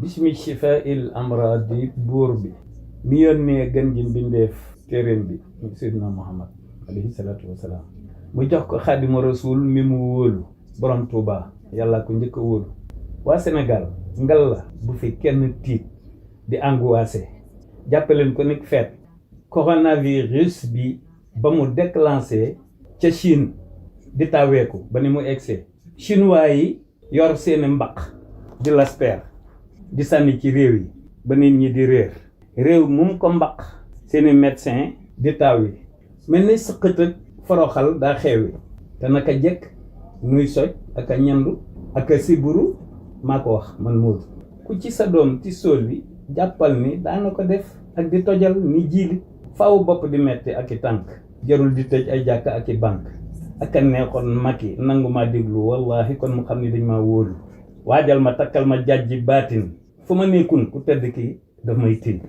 bismi shifaa'il amradi buur bi mi yónnee gën gi mbindeef téeréem bi Seydina Muhammad alayhi salaatu wasalaam mu jox ko xaadimu rasul mi mu wóolu borom Touba yàlla ko njëkk a wóolu. waa Sénégal ngal la bu fi kenn tiit di angoissé jàppaleen ko nag feet coronavirus bi ba mu déclenché ca Chine di taweeku ba ni mu egsee chinois yi yor seeni mbaq di lasper di sànni ci réew yi ba nit ñi di réew mum ko mbaq seeni médecin di taw yi mel ni sëqët ak foroxal daa xeewi te naka jekk nuy soj ak a ñandu ak a siburu maa ko wax man Modou ku ci sa doom ci sóol bi jàppal ni daana ko def ak di tojal ni jiili faaw bopp di metti ak i tànk jarul di tëj ay jàkk ak i banque ak a neexoon Macky nangu maa déglu wallahi kon mu xam ni dañ maa wóolu waajal ma takkal ma jàjji baatin fu ma nekkun ku tedd ki daf may tin